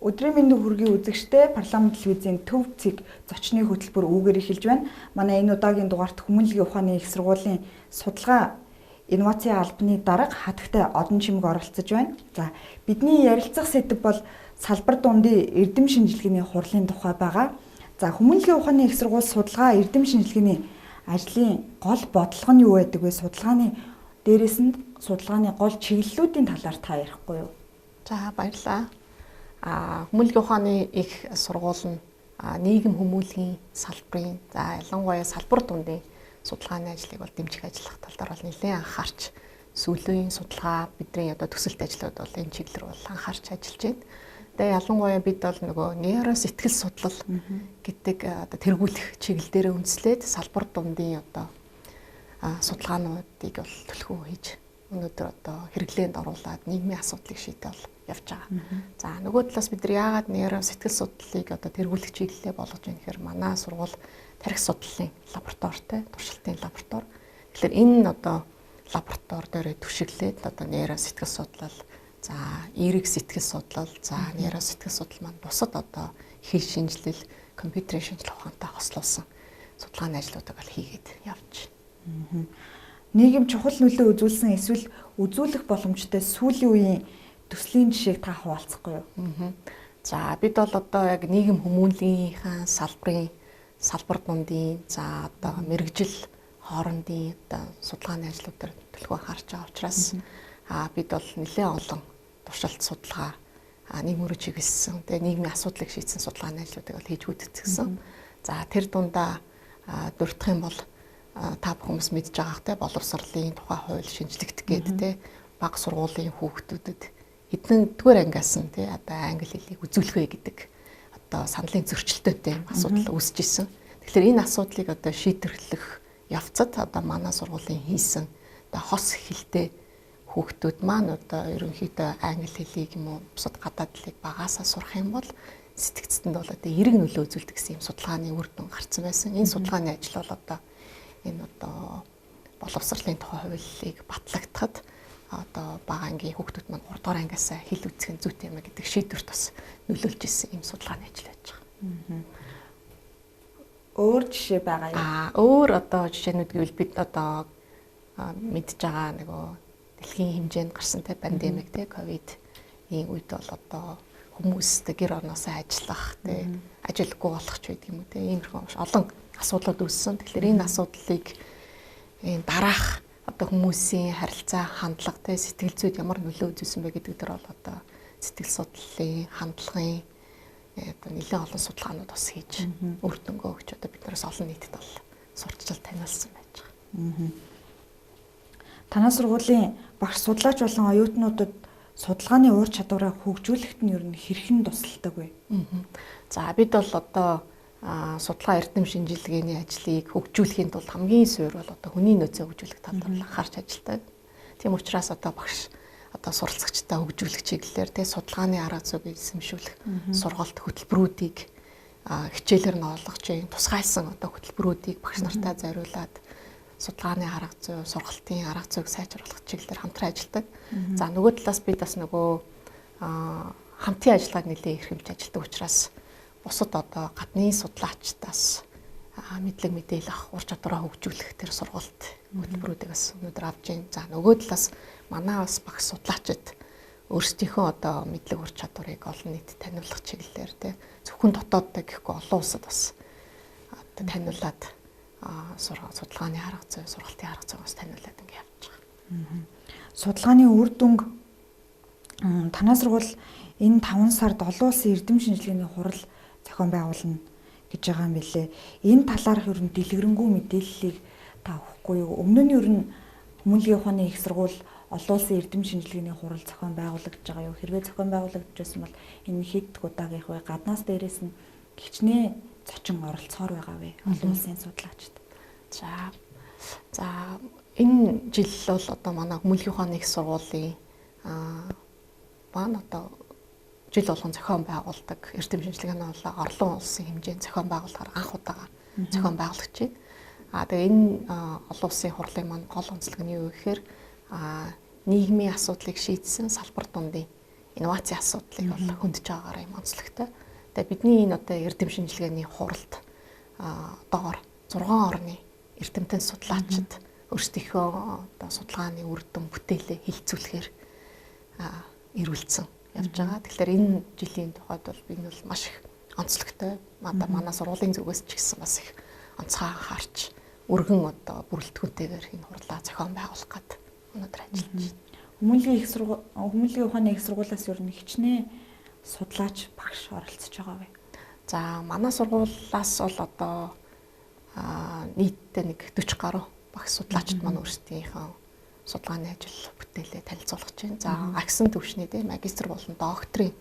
Өдрийн мэндийг хүргэе үзэгчдээ, Парламент телевизийн Төв цэг зочны хөтөлбөр үүгээр эхэлж байна. Манай энэ удаагийн дугаарт Хүмүүнлэгийн ухааны их сургуулийн судалгаа инновацийн албаны дарга Хатагтай Одончимэг оролцож байна. За, бидний ярилцах сэдэв бол салбар дундын эрдэм шинжилгээний хурлын тухай байгаа. За, Хүмүүнлэгийн ухааны их сургууль судалгаа эрдэм шинжилгээний ажлын гол бодлого нь юу байдаг вэ? Судалгааны дээрээс нь судалгааны гол чиглэлүүдийн талаар та ярихгүй юу? За, баярлалаа. Хүмүүнлэгийн ухааны их сургууль нь нийгэм хүмүүнлэгийн салбарын, за ялангуяа салбар дундын судалгааны ажлыг бол дэмжих ажиллах тал дээр бол нэлээд анхаарч сүүлийн судалгаа бидний одоо төсөлт ажлууд бол энэ чиглэл рүү бол анхаарч ажиллаж байна. Тэгээ ялангуяа бид бол нөгөө нейросэтгэл судлал гэдэг одоо тэргүүлэх чиглэл дээрээ үндэслээд салбар дундын одоо судалгаануудыг бол төлхөө хийж өнөөдөр одоо хэрэглээнд оруулаад нийгмийн асуудлыг шийдэл явж байгаа. За, нөгөө талаас бид нар яагаад нейросэтгэл судлалыг одоо тэргүүлэх чиглэлээ болгож байна гэхээр манай сургууль тархи судлалын лабораторитой, туршилтын лаборатори. Тэгэхээр энэ одоо лаборатори дээр түшиглээд одоо нейросэтгэл судлал, за эерэг сэтгэл судлал, за нейросэтгэл судлал маань бусад одоо хэл шинжилэл, компьютерийн шинжлэх ухаантай хослуулсан судалгааны ажлуудыг бол хийгээд явж байна. Нийгэм чухал нөлөө үзүүлсэн эсвэл үзүүлэх боломжтой сүүлийн үеийн төслийн жишээг та хуваалцахгүй юу? За, бид бол одоо яг нийгэм хүмүүнлэгийнхаа салбарын, салбар дундын, за одоо мэргэжил хоорондын одоо судалгааны ажлуудаар төлхөө анхаарч байгаа учраас бид бол нэлээд олон туршилт судалгаа, нийгэм рүү чиглэсэн, тэгээ нийгмийн асуудлыг шийдсэн судалгааны ажлуудыг бол хийж гүйцэтгэсэн. За, тэр дундаа дурдах юм бол та бүхэн бас мэдж байгаа хэ, боловсролын тухай хууль шинжлэгдэх гээд те, бага сургуулийн хүүхдүүдэд хэдэн дүгээр ангиас нь те одоо англи хэлийг үзүүлэх вэ гэдэг одоо саналын зөрчилтөөтэй асуудал үүсэж исэн. Тэгэхээр энэ асуудлыг одоо шийдвэрлэх явцад одоо манай сургуулийн хийсэн одоо хос хэлтэй хүүхдүүд маань одоо ерөнхийдөө англи хэлийг юм уу бусад гадаад хэлийг багасаа сурах юм бол сэтгцэнд бол одоо эерэг нөлөө үзүүлдэг гэсэн юм судалгааны үр дүн гарсан байсан. Энэ судалгааны ажил бол одоо энэ одоо боловсролын тухай хуулийг батлагдахад одоо бага ангийн хүүхдүүд маань 3 дугаар ангиасаа хэл үзэх нь зүйтэй юм а гэдэг шийдвэрт бас нөлөөлж ирсэн юм судалгааны ажил байж байгаа. Өөр жишээ байгаа юу? Өөр одоо жишээнүүд гэвэл бид одоо мэдж байгаа нөгөө дэлхийн хэмжээнд гарсан те пандемик те ковидын үед бол одоо хүмүүс гэр орноосоо ажиллах те ажилгүй болох ч байдаг юм уу те, иймэрхүү олон асуудлууд үүссэн. Тэгэхээр энэ асуудлыг энэ дараах одоо хүмүүсийн харилцаа, хандлага те сэтгэл зүйд ямар нөлөө үзүүлсэн бэ гэдэг дээр бол одоо сэтгэл судлалын, хандлагын одоо нэлээд олон судалгаанууд бас хийж үр дүнгөө өгч одоо бид нараас олон нийтэд бол сурталчил таниулсан байж байгаа. Танай сургуулийн багш судлаач болон оюутнуудад судалгааны ур чадвараа хөгжүүлэхэд нь ер нь хэрхэн тусалдаг вэ? За, бид бол одоо судалгаа эрдэм шинжилгээний ажлыг хөгжүүлэхийн тулд хамгийн суур бол одоо хүний нөөцөө хөгжүүлэх тал дээр анхаарч ажилладаг. Тийм учраас одоо багш одоо суралцагчдаа хөгжүүлэх чиглэлээр тэ судалгааны арга зүйг эзэмшүүлэх сургалт хөтөлбөрүүдийг хичээлээр нь олгож, тусгайлсан одоо хөтөлбөрүүдийг багш нартаа зориулаад судалгааны арга зүй, сургалтын арга зүйг сайжруулах чиглэлээр хамтран ажилладаг. За, нөгөө талаас бид бас нөгөө хамтын ажиллагааг нэлээд эрхэмж ажилладаг учраас бусад одоо гадны судлаачдаас мэдлэг мэдээлэл авах, ур чадвараа хөгжүүлэх тэр сургалт хөтөлбөрүүдийг бас өнөөдөр авч байна. За, нөгөө талаас манай бас багш судлаачид өөрсдийнхөө одоо мэдлэг ур чадварыг олон нийтэд таниулах чиглэлээр те зөвхөн дотооддоо гэхгүй олон улсад бас одоо таниулаад судалгааны арга зүй, сургалтын арга зүйг бас таниулаад ингэ явж байгаа. Судалгааны үр дүнг танай сургууль энэ 5 сард олон улсын эрдэм шинжилгээний хурал зохион байгуулна гэж байгаа юм билээ. Энэ талаарх ер нь дэлгэрэнгүй мэдээллийг та өгөхгүй юу? Өмнө нь ер нь Хүмүүнлэгийн ухааны их сургууль олон улсын эрдэм шинжилгээний хурал зохион байгуулагдаж байгаа юу? Хэрвээ зохион байгуулагдаж байсан бол энэ хэд удаагийнх вэ? Гаднаас дээрээс нь хичнээн зочин оролцохоор байгаа вэ? Олон улсын судлаачид. За, энэ жил бол одоо манай Хүмүүнлэгийн ухааны их сургуулийн маань одоо жил болгон зохион байгуулдаг эрдэм шинжилгээний хурлаа орлон улсын хэмжээнд зохион байгуулахаар анх удаага зохион байгуулагдаж байна. Тэгээ энэ олон улсын хурлын маань гол онцлог нь юу гэхээр нийгмийн асуудлыг шийдсэн салбар дундын инновацийн асуудлыг бол хөндөж байгаагаар юм онцлогтой. Тэгээ бидний энэ одоо эрдэм шинжилгээний хуралд одоогоор 6 орны эрдэмтэн судлаачид өөрсдийнхөө одоо судалгааны үр дүн бүтээлээ хилцүүлэхээр ирүүлсэн явж байгаа. Тэгэхээр энэ жилийн тухайд бол би энэ бол маш их онцлогтой. Манай сургуулийн зүгээс ч гэсэн бас их онцгой анхаарч өргөн одоо бүрэлдэхүүнтэйгээр энэ хурлаа зохион байгуулах гээд өнөөдөр ажиллаж байна. Хүмүүнлэгийн их сургууль, хүмүүнлэгийн ухааны их сургуулиас ер нь хичнээн судлаач багш оролцож байгаа вэ? За манай сургуулиас бол одоо нийтдээ нэг 40 гаруй багш судлаачид маань өөрсдийнхөө судалгааны ажил бүтээлээ танилцуулах чинь. За агсан түвшний тийм магистр болон докторийн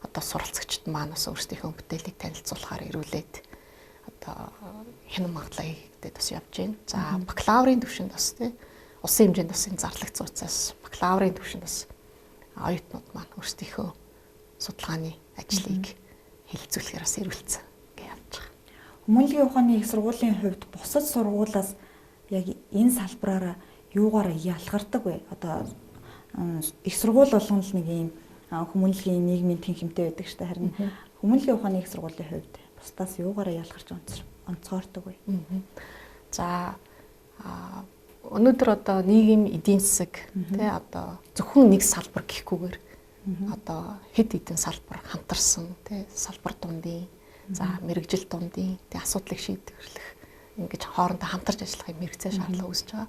одоо суралцагчид маань бас өөрсдийнхөө бүтээлийг танилцуулахаар ирүүлээд одоо хянан магадлал хийгдээд бас явж байна. За бакалаврын түвшинд бас тийм улсын хэмжээнд бас энэ зарлагдсан учраас бакалаврын түвшинд бас оюутнууд маань өөрсдийнхөө судалгааны ажлыг хэлэлцүүлэхээр бас ирүүлсэн гэж явж байгаа. Хүмүүнлэгийн ухааны их сургуулийн хувьд бусад сургуулиас яг энэ салбараараа юугаар ялгардаг вэ? Одоо их сургууль болгон л нэг ийм хүмүүнлэгийн нийгмийн тэнхимтэй байдаг шүү дээ. Харин хүмүүнлэгийн ухааны их сургуулийн хувьд бусдаас юугаараа ялгарч онцгойрдог вэ? За өнөөдөр одоо нийгэм, эдийн засаг тий одоо зөвхөн нэг салбар гэхгүйгээр одоо хэд хэдэн салбар хамтарсан тий салбар дундын за мэрэгжил дундын тий асуудлыг шийдвэрлэх ингэж хоорондоо хамтарч ажиллах юм хэрэгцээ шаардлага үүсэж байгаа.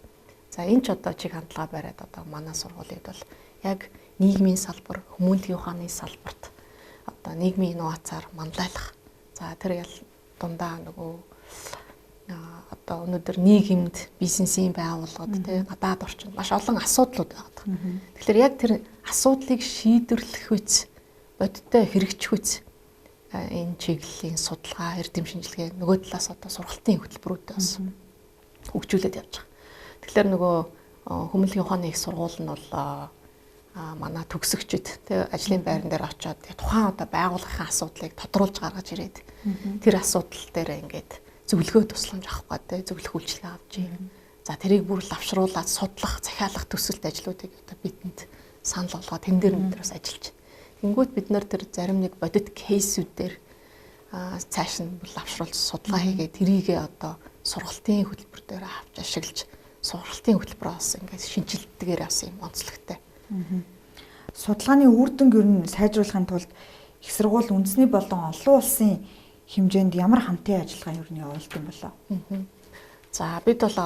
За энэ ч одоо чиг хандлага бариад одоо манай сургуулийн хувьд бол яг нийгмийн салбар, хүмүүнлэгийн ухааны салбарт одоо нийгмийн инновацаар манлайлах. За тэр ял дундаа нөгөө одоо өнөөдөр нийгэмд бизнесийн байгууллагад тий гадаад орчинд маш олон асуудлууд байгаа. Тэгэхээр яг тэр асуудлыг шийдвэрлэх үз бодиттой хэрэгжих үз энэ чиглэлийн судалгаа, эрдэм шинжилгээ нөгөө талаас одоо сургалтын хөтөлбөрүүдээ бас хөгжүүлээд явж байгаа. Тэгэхээр нөгөө хүмүүнлэгийн ухааны их сургууль нь бол манай төгсөгчд тий ажлын байран дээр очиод тухайн одоо байгууллагын асуудлыг тодруулж гаргаж ирээд тэр асуудал дээр ингээд зөвлөгөө тусламж авах гэдэг зөвлөх үйлчилгээ авч юм. За тэрийг бүр лавшруулад судлах, захиалах төсөлт ажлуудыг одоо бидэнд санал болгоод тэн дээр бид бас ажиллаж байна. Тэнгүүт бид нар тэр зарим нэг бодит кейсүүдээр цааш нь бүр лавшруулж судалгаа хийгээд тэрийгээ одоо сургалтын хөтөлбөр дээр авч ашиглаж сургалтын хөтөлбөрөө бас ингээд шинжилдгээр бас юм онцлогтой. Судалгааны үр дүнг ер нь сайжруулахын тулд их сургууль үндэсний болон олон улсын хэмжээнд ямар хамтын ажиллагаа ер нь явуулдаг юм болоо? За бид бол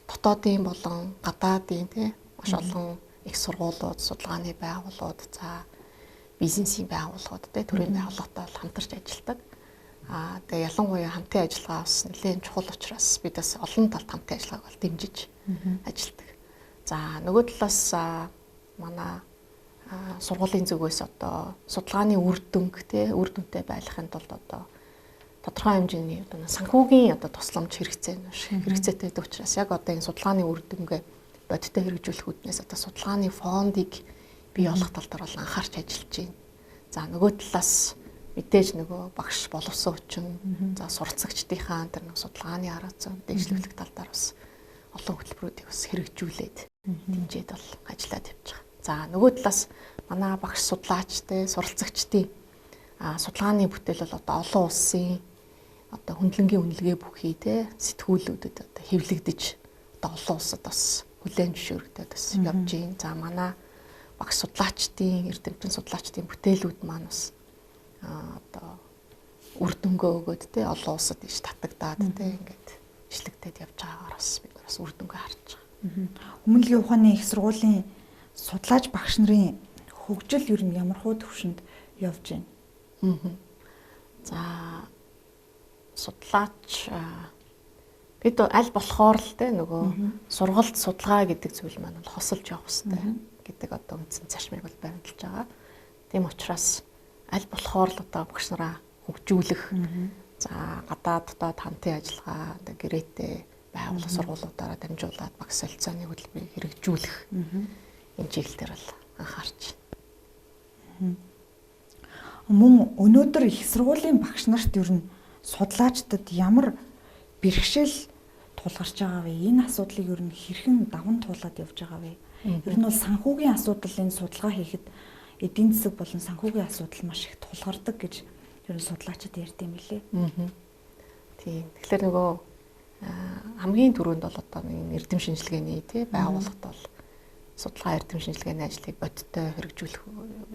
дотоодын болон гадаадын тий маш олон их сургуулиуд, судалгааны байгууллагууд, за бизнесийн байгууллагууд тий төрийн байгууллагатай бол хамтарч ажилладаг. Тэгээ ялангуяа хамтын ажиллагаа бас нэлээд чухал учраас бид бас олон талд хамтын ажиллагааг бол дэмжиж ажилладаг. За нөгөө талаас манай сургуулийн зүгээс одоо судалгааны үр дүнг тий үр дүнтэй байлгахын тулд одоо тодорхой хэмжээний одоо санхүүгийн одоо тусламж хэрэгцээ хэрэгцээтэй байдаг учраас яг одоо энэ судалгааны үр дүнгээ бодиттой хэрэгжүүлэх үүднээс одоо судалгааны фондыг бий болгох тал дээр бол анхаарч ажиллаж байна. За нөгөө талаас мэдээж нөгөө багш боловсон хүчин за суралцагчдынхаа тэр нэг судалгааны арга зүйн дэвшлүүлэх тал дээр бас олон хөтөлбөрүүдийг бас хэрэгжүүлээд дэмжиж бол ажиллаад явж байгаа. За нөгөө талаас манай багш судлаачтай суралцагчдын судалгааны бүтээл бол одоо олон улсын одоо хөндлөнгийн үнэлгээ бүхий те сэтгүүлүүдэд одоо хэвлэгдэж одоо олон улсад бас хүлээн зөвшөөрөгдөд бас явж гин. За манай багш судлаачдын эрдэмтэн судлаачдын бүтээлүүд маань бас одоо үр дүнгээ өгөөд те олон улсад иш татагдаад те ингээд ишлэгдээд явж байгаагаар бас бид бас үр дүнгээ харж байгаа. Хүмүүнлэгийн ухааны их сургуулийн судлаач багш нарын хөгжил ер нь ямар хуу төвшөнд явж байна? За судлаач бид аль болохоор л те нөгөө сургалт судалгаа гэдэг зүйл маань бол хосолж явах хэрэгтэй гэдэг одоо үндсэн зарчмыг бол баримталж байгаа. Тийм учраас аль болохоор л одоо багш нараа хөгжүүлэх за гадаад дотоод хамтын ажиллагаа одоо гэрээтэй байгууллага сургуулиудаараа дамжуулаад багш солилцооны хөтөлбөрийг хэрэгжүүлэх энэ чиглэл дээр бол анхаарч байна. Мөн өнөөдөр их сургуулийн багш нарт ер нь судлаачдад ямар бэрхшээл тулгарч байгаа вэ? Энэ асуудлыг ер нь хэрхэн даван туулаад явж байгаа вэ? Ер нь бол санхүүгийн асуудал энэ судалгаа хийхэд эдийн засаг болон санхүүгийн асуудал маш их тулгардаг гэж ер нь судлаачид ярьд юм билээ. Тийм. Тэгэхээр нөгөө хамгийн түрүүнд бол одоо нэг эрдэм шинжилгээний тий байгууллагт бол судалгаа эрдэм шинжилгээний ажлыг бодиттой хэрэгжүүлэх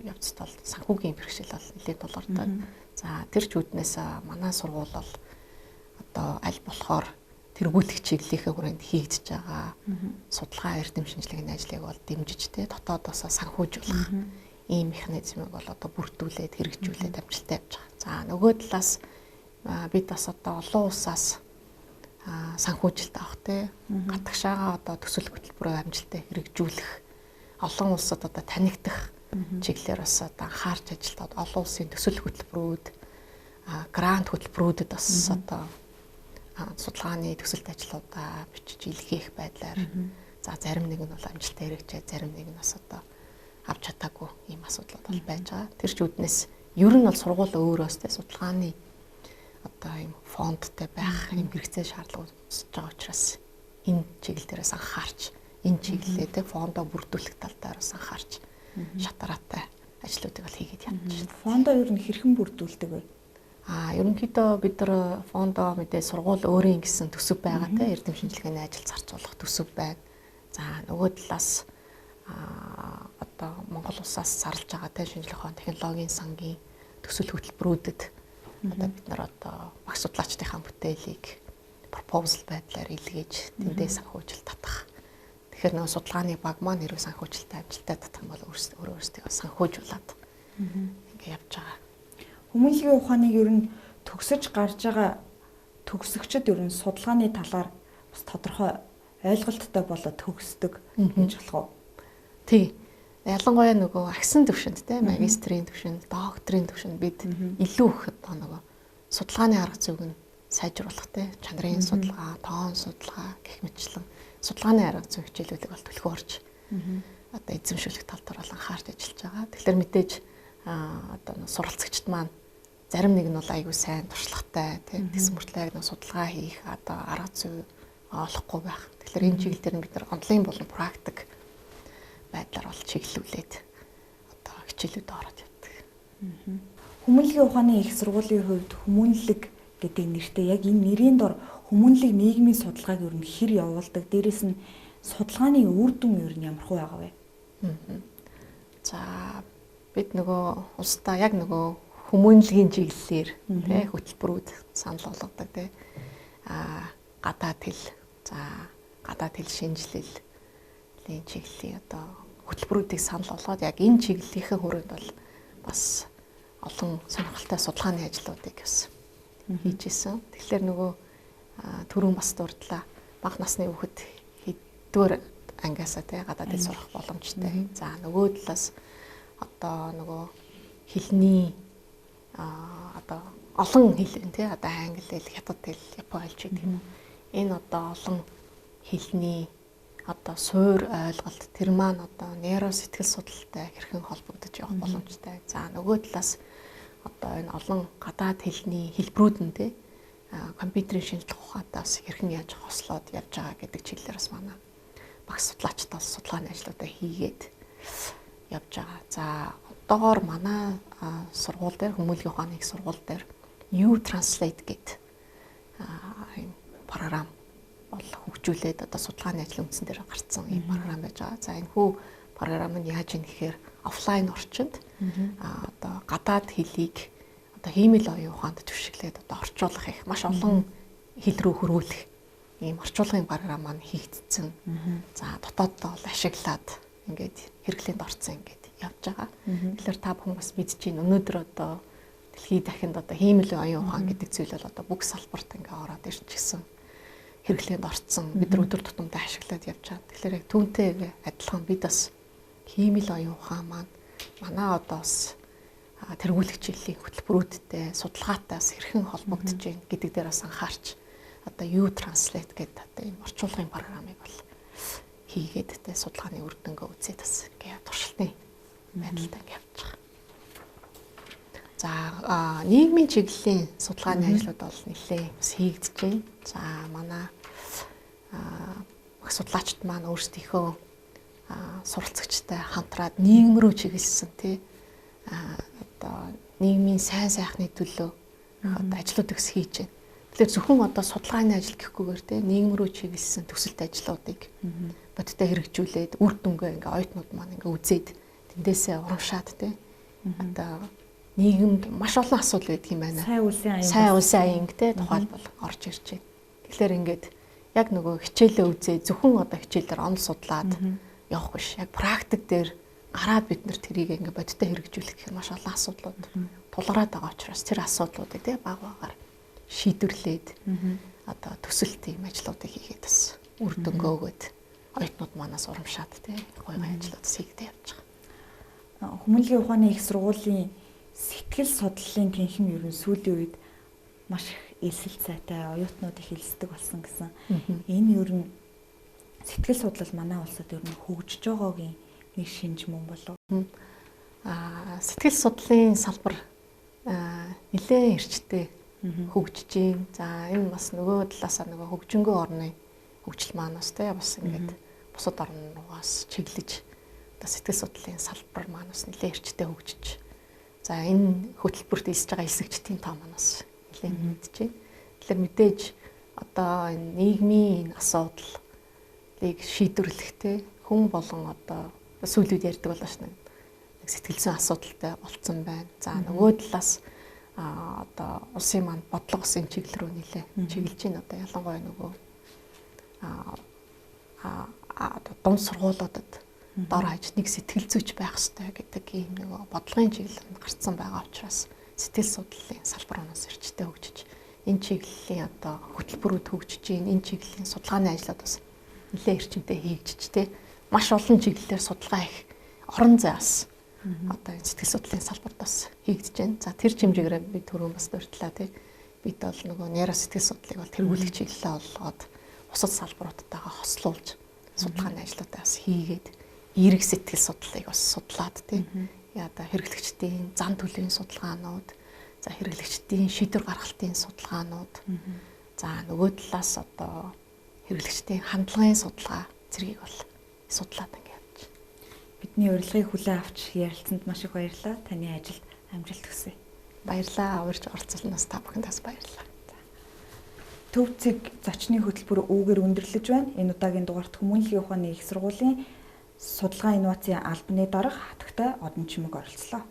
явцад бол санхүүгийн бэрхшээл бол нэлээд тулгардаг. За тэр ч үүднээс манай сургууль бол одоо аль болохоор тэргүүлэх чиглэлийнхээ хүрээнд хийгдэж байгаа судалгаа эрдэм шинжилгээний ажлыг бол дэмжиж тий дотоодоосоо санхүүжүүлэх ийм механизмыг бол одоо бүрдүүлээд хэрэгжүүлээд амжилттай явж байгаа. За нөгөө талаас бид бас одоо олон улсаас санхүүжилт авах тий гадагшаага одоо төсөл хөтөлбөрөө амжилттай хэрэгжүүлэх олон улсад одоо танигдах чиглэлээр бас одоо анхаарч ажиллаад олон улсын төсөл хөтөлбөрүүд грант хөтөлбөрүүдэд бас одоо судалгааны төсөлт ажлуудаа бичиж илгээх байдлаар за зарим нэг нь бол амжилттай хэрэгжээ, зарим нэг нь бас одоо авч чадаагүй ийм асуудлууд бол байж байгаа. Тэр ч үүднээс ер нь бол сургууль өөрөөс тэ судалгааны одоо ийм фондтой байх ийм хэрэгцээ шаардлага үүсэж байгаа учраас энэ чиглэл дээрээс анхаарч энэ чиглэлээ тэ фондоо бүрдүүлэх тал дээр бас анхаарч шатараатай ажлуудыг бол хийгээд явж байна. Фондоо ер нь хэрхэн бүрдүүлдэг вэ? Ерөнхийдөө бид нар фондоо мэдээ сургууль өөрийн гэсэн төсөв байгаа те эрдэм шинжилгээний ажил зарцуулах төсөв байна. За нөгөө талаас одоо Монгол улсаас зарлж байгаа те шинжлэх ухаан технологийн сангийн төсөл хөтөлбөрүүдэд одоо бид нар одоо багш судлаачдынхаа бүтээлийг proposal байдлаар илгээж тэндээ санхүүжилт татах. Тэгэхээр нөгөө судалгааны баг маань хэрвээ санхүүжилттэй амжилттай татах юм бол өөрөө өөрсдөө санхүүжүүлээд ингээ явж байгаа. Хүмүүнлэгийн ухааныг ер нь төгсөж гарч байгаа төгсөгчд ер нь судалгааны талаар бас тодорхой ойлголттой болоод төгсдөг гэж болох уу? Тий. Ялангуяа нөгөө агсан төвшөнд те магистрийн төвшөнд, докторийн төвшөнд бид илүү их одоо нөгөө судалгааны арга зүйг нь сайжруулах те чанарын судалгаа, тоон судалгаа гэх мэтчлэн судалгааны арга зүй хичээлүүдийг бол түлхүү орж одоо эзэмшүүлэх тал дээр бол анхаарч ажиллаж байгаа. Тэгэхээр мэдээж одоо суралцагчд маань зарим нэг нь бол айгүй сайн туршлагатай тийм тэгсэн мөртлөө яг нэг судалгаа хийх одоо арга зүй олохгүй байх. Тэгэхээр энэ чиглэл дээр нь бид нар онлайн болон практик байдлаар бол чиглүүлээд одоо хичээлүүд ороод явдаг. Хүмүүнлэгийн ухааны их сургуулийн хувьд хүмүүнлэг гэдэг нэртэй яг энэ нэрийн дор хүмүүнлэг нийгмийн судалгааг ер нь хэр явуулдаг? Дээрээс нь судалгааны үр дүн ер нь ямар хуу байгаа вэ? За бид нөгөө улсдаа яг нөгөө хүмүүнлэгийн чиглэлээр тий хөтөлбөрүүд санал болгодог тий гадаад хэл за гадаад хэл шинжиллийн чиглэлийн одоо хөтөлбөрүүдийг санал болгоод яг энэ чиглэлийнхээ хүрээнд бол бас олон сонирхолтой судалгааны ажлуудыг бас хийж исэн. Тэгэхээр нөгөө түрүүн бас дурдлаа. Бага насны хүүхэд хэддүгээр ангиасаа тий гадаад хэл сурах боломжтой. За нөгөө талаас одоо нөгөө хэлний одоо олон хэл байна тий одоо англи хэл, хятад хэл, япон хэл ч гэдэг юм. Энэ одоо олон хэлний одоо суур ойлголт тэр маань одоо нейро сэтгэл судлалтай хэрхэн холбогдож явах боломжтой. За нөгөө талаас одоо энэ олон гадаад хэлний хэлбэрүүд нь тий компьютерийн шинжлэх ухаантай бас хэрхэн яаж хослоод явж байгаа гэдэг чиглэлээр бас манай багш судлаачид бас судалгааны ажлуудаа хийгээд явж байгаа. За одоогоор манай сургууль дээр хүмүүнлэгийн ухааны их сургууль дээр U-Translate гэдэг ийм програм бол хөгжүүлээд одоо судалгааны ажлын үндсэн дээр гарцсан ийм програм байж байгаа. За энэ хүү програм нь яаж юм гэхээр офлайн орчинд одоо гадаад хэлийг одоо хиймэл оюун ухаанд түвшиглээд одоо орчуулах их маш олон хэл рүү хөрвүүлэх ийм орчуулгын програм маань хийгдсэн. За дотооддоо бол ашиглаад ингээд хэрэглээнд орцсон ингээд явж байгаа. Тэгэхээр та бүхэн бас мэдж байна. Өнөөдөр одоо дэлхийд дахинд одоо хиймэл оюун ухаан гэдэг зүйл бол одоо бүх салбарт ингээ ороод ирчихсэн. Хэрэглээнд орцсон. Бид нар өдөр тутамдаа ашиглаад явж байгаа. Тэгэхээр яг түүнтэй адилхан бид бас хиймэл оюун ухаан маань манай одоо бас тэргуулах чиглэлийн хөтөлбөрүүдтэй судалгаатай бас хэрхэн холбогдож байна гэдэг дээр бас анхаарч одоо U-Translate гэдэг одоо ийм орчуулгын програмыг бол хийгээд тэ судалгааны үр дүнгээ үзээд бас ингээ туршилтын байдалтай ингээ явж байгаа. За нийгмийн чиглэлийн судалгааны ажлууд бол нэлээд бас хийгдэж байна. За манай багш судлаачид маань өөрсдийнхөө суралцагчтай хамтраад нийгэм рүү чиглэсэн тий Одоо нийгмийн сайн сайхны төлөө одоо ажлууд их хийж байна. Тэгэхээр зөвхөн одоо судалгааны ажил гэхгүйгээр те нийгэм рүү чиглэсэн төсөлт ажлуудыг бодиттой хэрэгжүүлээд үр дүнгээ ингээ оюутнууд маань ингээ үзээд тэндээсээ урамшаад те одоо нийгэмд маш олон асуудал байдаг юм байна. Сайн улсын аян. Сайн улсын аян те тухайлбал орж ирж байна. Тэгэхээр ингээд яг нөгөө хичээлээ үзээ зөвхөн одоо хичээлээр онол судлаад явах биш. Яг практик дээр гараад бид нар тэрийг ингээ бодиттой хэрэгжүүлэх гэхээр маш олон асуудлууд тулгараад байгаа учраас тэр асуудлуудыг те баг багаар шийдвэрлээд одоо төсөлт ийм ажлуудыг хийгээд бас үр дүнгээ өгөөд оюутнууд манаас урамшаад те гоё гоё ажлууд хийгдээ явж байгаа. Хүмүүнлэгийн ухааны их сургуулийн сэтгэл судлалын тэнхим ер нь сүүлийн үед маш их элсэлт сайтай оюутнууд их элсдэг болсон гэсэн. Энэ ер нь сэтгэл судлал манай улсад ер нь хөгжиж байгаагийн нэг шинж мөн болов. Сэтгэл судлалын салбар нэлээд эрчтэй хөгжиж байна. За энэ бас нөгөө талаасаа нөгөө хөгжингөө орны хөгжил маань бас те бас ингээд бусад орн руугаас чиглэж одоо сэтгэл судлалын салбар маань бас нэлээд эрчтэй хөгжиж. За энэ хөтөлбөрт элсэж байгаа элсэгчдийн тоо маань бас нэлээд нэмэгдэж байна. Тэгэхээр мэдээж одоо энэ нийгмийн энэ асуудлыг шийдвэрлэхдээ хүн болгон одоо сүүлийн үед ярьдаг болоо шнэ. Нэг сэтгэл зүйн асуудалтай болцсон байна. За нөгөө талаас одоо улсын маань бодлого бас энэ чиглэл рүү нэлээ чиглэж байна. Одоо ялангуяа нөгөө одоо дунд сургуулиудад дор хаяж нэг сэтгэл зүйч байх ёстой гэдэг ийм нөгөө бодлогын чиглэл гарцсан байгаа учраас сэтгэл судлалын салбар өнөөс эрчтэй хөгжиж энэ чиглэлийн одоо хөтөлбөрүүд хөгжиж байна. Энэ чиглэлийн судалгааны ажлууд бас нэлээд эрчимтэй хийгдэж тэ маш олон чиглэлээр судалгаа их орон зай бас одоо энэ сэтгэл судлалын салбарт бас хийгдэж байна. За тэр хэмжээгээр би түрүүн бас дурдлаа тий. Бид бол нөгөө нейро сэтгэл судлалыг бол тэргүүлэх чиглэлээ олгоод бусад салбаруудтайгаа хослуулж судалгааны ажлуудаа бас хийгээд эерэг сэтгэл судлалыг бас судлаад тий. Яа одоо хэрэглэгчдийн зан төлөвийн судалгаанууд, за хэрэглэгчдийн шийдвэр гаргалтын судалгаанууд, за нөгөө талаас одоо хэрэглэгчдийн хандлагын судалгаа зэргийг бол судлаад ингэ явж. Бидний урилгыг хүлээн авч ярилцсанд маш их баярлалаа. Таны ажилд амжилт хүсье. Баярлалаа. Урьж оролцуулснаас та бүхэнд бас баярлалаа. Төв цэг зочны хөтөлбөр үүгээр өндөрлөж байна. Энэ удаагийн дугаарт хүмүүнлэгийн ухааны их сургуулийн судалгаа инновацийн албаны дарга Хатагтай Одон Чимэг оролцлоо.